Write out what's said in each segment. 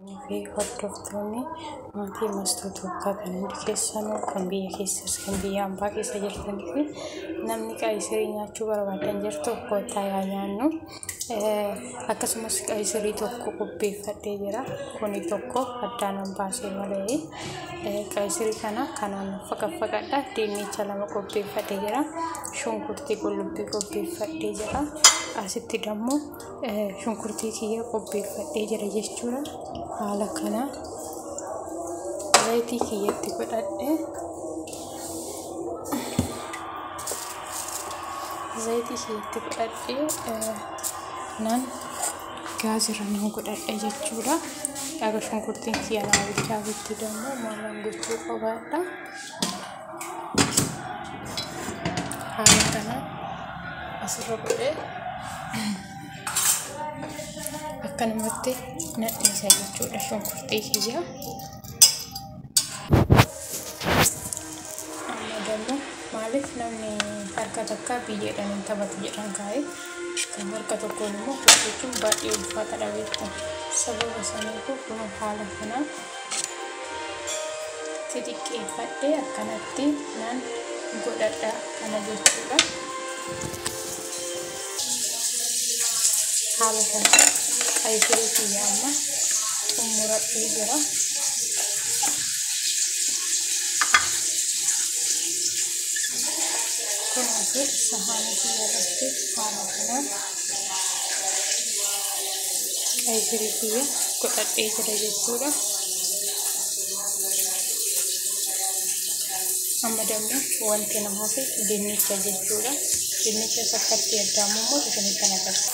Fi hordoftoonni maatii Mastuu taatan hundi keessanuu, kan biyya keessas kan biyya ambaa keessa jirtanii fi namni qayisirii nyaachuu barbaadan jirtu, kottaa yaa nyaannu. Akkasumas qayisirii tokko qopheeffadhee jira. Kuni tokko addaan baasee malee qayisirii kana kanaan faqaffaqadha. Dinnicha 2 qopheeffadhee jira. Shunkurtii qullubbii qopheeffadhee jira. Asitti dammoo shunkurtii kiyya qopheeffadhee jira jechuudha. Haala kana zayitii kiyyatti godhadhe, zayitii kiyyatti godhadhee nan gaazirra nan godhadhe jechuudha. Dhaga shunkurtiin kiyya naa bilchaatutti dammoo maalan gochuu qabaadha? Haala kana asirra godhee akkanumatti nadhiisa jechuudha shunkurtii kiyya. Amma dammoo maaliif namni harka takka biyyeedhaan hin taphatu jedhan kaa'e, kan harka tokkoon immoo hojjechuun baay'ee ulfaataadha beektaa. Sababa saniifuu kun haala kanaan xixiqqeeffadhee akkanatti nan godhadha kana jechuudha. Haala kana qayisirii kiyya amma xumuradhee jira. Kunuunsi sahaanii kiyya irratti haala kanaan qayisirii kiyya godhadhee jira jechuudha. Amma dammoo wanti na hafe dinnicha jechuudha. Dinnicha sakkatti addaamu immoo isinitti agarsiisa.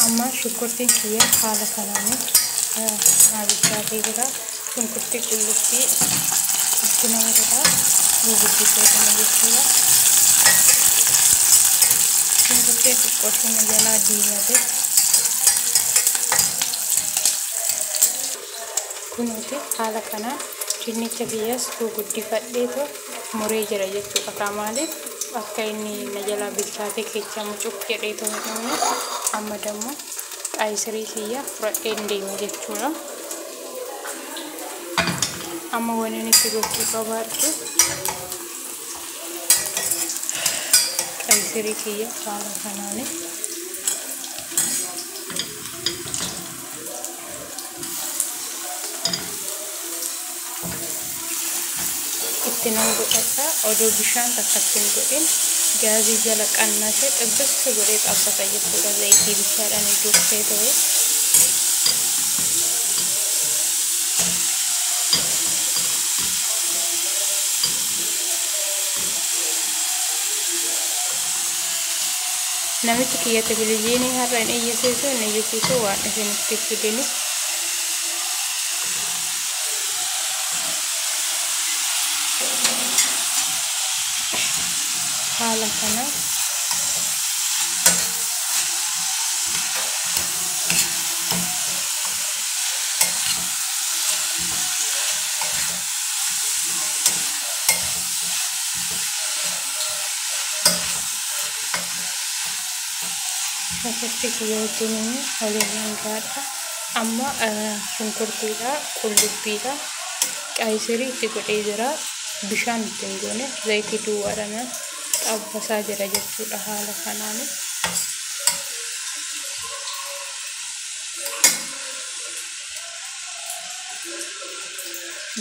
Amma shunkurtiin kiyya haala kanaan naa bilchaatee jira. Shunkurtii qullubbii itti nama jira. Gurguddisee kana jechuudha. Shunkurtii xiqqoo shuma jalaa diimate. Kunuuti haala kanaan dinnicha kiyyas gurguddifadheetu muree jira jechuudha. Kaa maaliif akka inni na jalaa bilchaatee keessa mucuuf jedheetu hin, amma dammoo qayisirii kiyya fudhadhee hin deema jechuudha. Amma wanni itti gochuu qabaadhu, qayisirii kiyya haala kanaan itti nan godhadha. Odoo bishaan takkatti hin godhin gaazii jala qannasee xibbis godhee xabbasa jechuudha. Zayitii bishaadhaan dursee ta'e. Namichi kiyya televizyiinii har'a hin iyyisiisu, hin iyyisiisu waan isinitti fidini. Haala kana shunkurtii kiyya wajjin waliin gaadha. Amma shunkurtiidha, qullubbiidha, qayisirii itti godhee jira. Bishaan itti hin goone, zayitii duwwaadhaan xabbasaa jira jechuudha haala kanaan.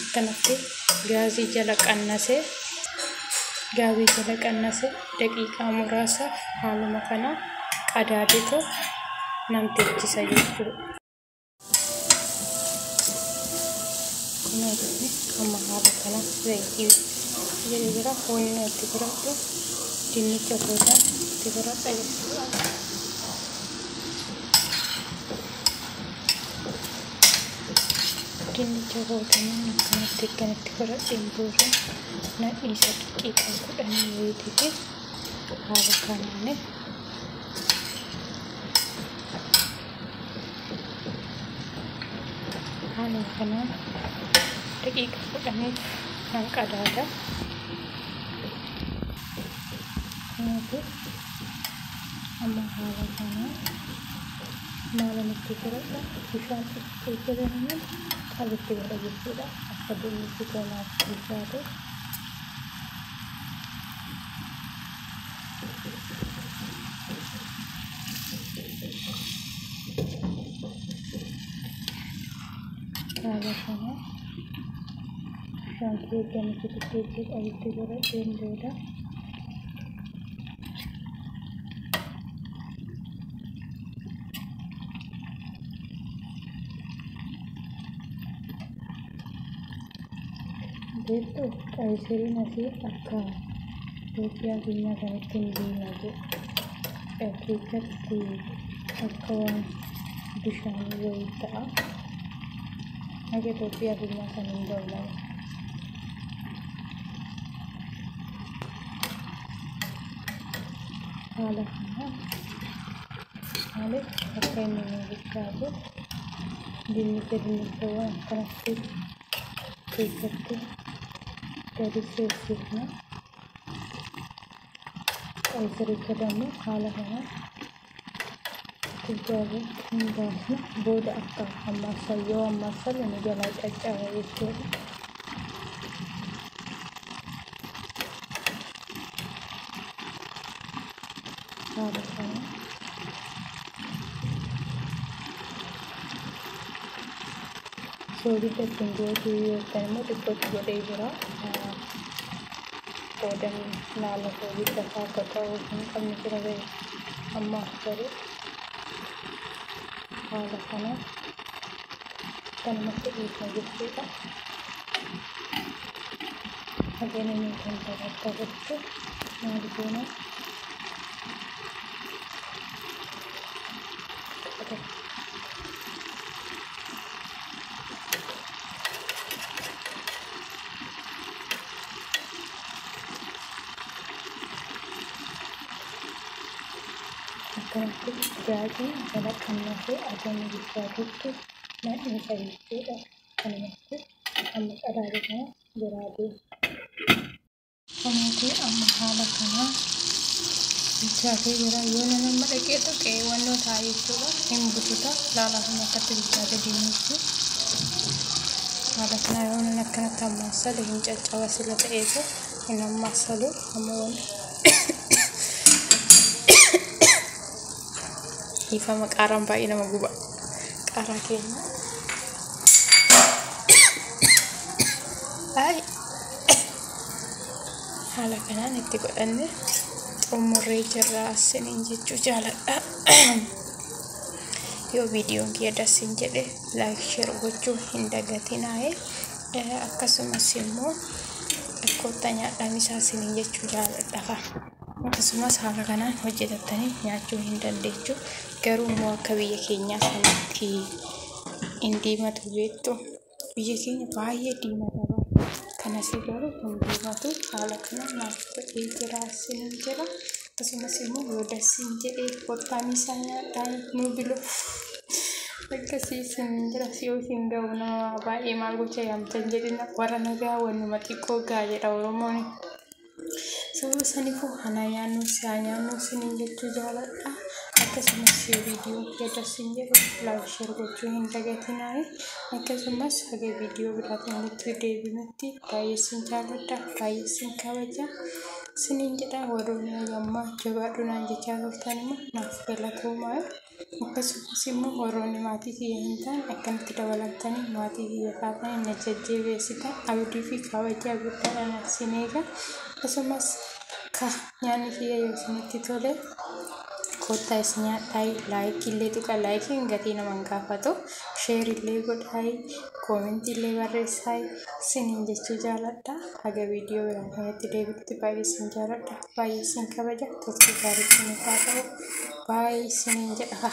Akkanatti gaazii jala qannasee, gaazii jala qannasee daqiiqaa muraasaaf haaluma kanaan qadaadeetu nan teechisa jechuudha. Kunuunsi amma haala kanaan zayitii jedhee jira. Wanni itti godhadhu dinnicha booda itti godhadha jechuudha. Dinnicha boodanii akkanatti akkanatti godhadheen booda nadhiisa daqiiqaa 10 wayiitiif haala kanaan. Haala kanaan daqiiqaa 10f nan qadaada. Kunuuti amma haala kanaan Maalan itti godhadha? Bishaan xiqqoo jedhamuun qabitti godha jechuudha. Akka dinnichi tolaaf bilchaatu. Haala kana bishaan keegganitti xiqqeessee qabitti godhadheen booda beektu qaysiriin asii akka Itoophiyaa keenyaa kanatti hin diimatu. Keessatti akka waan bishaan wayii ta'a. Akka Itoophiyaa keenyaa kan hin ga'u malee. Haala kanaan maaliif akka inni nu bilchaatu dinnicha dinnichawwan akkanatti keessatti gadi seessifna. Qaysiricha dammoo haala kanaan gubbaa irratti hin baasna. Booda akka ammaasal yoo ammaasal inni jalaa caccaba jechuudha. Haala kanaan soogidda ittiin gootuu yookaan immoo xiqqootti godhee jira. Qoodan laala soogidda isaa akka ta'uu hin qabne jira ta'e ammaaf garuu haala kanaan kanumatti dhiisna jechuudha. Hageen inni kan tattaafachuu maal goona? Akkanatti daakii jala qannasee adoon bilchaatutti nadhiisa jechuudha. Kanumatti amma qadaada kana biraa deema. Kunuuti amma haala kanaan bilchaatee jira. Yoo nama dhaqee tuqee wannoo ta'a jechuudha. Hin bututa. Laala kun akkatti bilchaate dinnichi. Haala kanaa yoo nan akkanatti ammaasale hin caccaba sila ta'eetu hin ammaasalu. Amma wanti dhiifama qaaraan baay'ee nama guba. Qaaraa keenya. Ay. Haala kanaan itti godhanne xumurree jirra isiniin jechuu jaaladha. Yoo viidiyoon kiyya dasin jedhe like share gochuu hin dagatinaa. Akkasumas immoo kottaa nyaadhaa misaa isiniin jechuu jaaladha. Akkasumas haala kanaan hojjetattanii nyaachuu hin dandeechu. Garuu immoo akka biyya keenyaa sanatti hin diimatu beektu. Biyya keenya baay'ee diimata. Kanas garuu hin diimatu. Haala kanaan naaf ta'ee jira isiniin jira. Akkasumas immoo yoo dasin jedhee kottaa misaa nyaadhaa nu bilu. Akkasii isiniin jira. Yoo isin ga'u nama baay'ee maal gocha yaamtan jedhina warra nagaa wannuma xiqqoo ga'a jedha Oromoon. Sababa saniifuu ana nyaannu si haa nyaannu isiniin jechuu jaaladha. Akkasumas yoo viidiyoo kiyya dasin jedhu like share gochuu hin dagatinaa. Akkasumas haga viidiyoo biraatiin walitti deebinutti baay'ee isin jaaladha. Baay'ee isin kabaja. Isiniin jedha warroonni hagammaa jabaadhu naan jechaa turtan immoo naaf galatoomaa. Akkasumas immoo warroonni maatii kiyya hin taane akkanatti dabalamtanii maatii kiyya taatanii na jajjabeessitan abdii fi kabajaa guddaadhaan isin eega. Akkasumas ka nyaanni kiyya yoo isinitti tole kottaa isin nyaadhaa like illee tuqa likeiin gatii nama hin gaafatu share illee godhaa comment illee barreessaa isiniin jechuu jaaladha. Haga viidiyoo biraan kanatti deebinutti baay'ee isin jaaladha. Baay'ee isin kabaja. Turtii gaarii isiniif haa ta'u. Baay'ee isiniin jedha.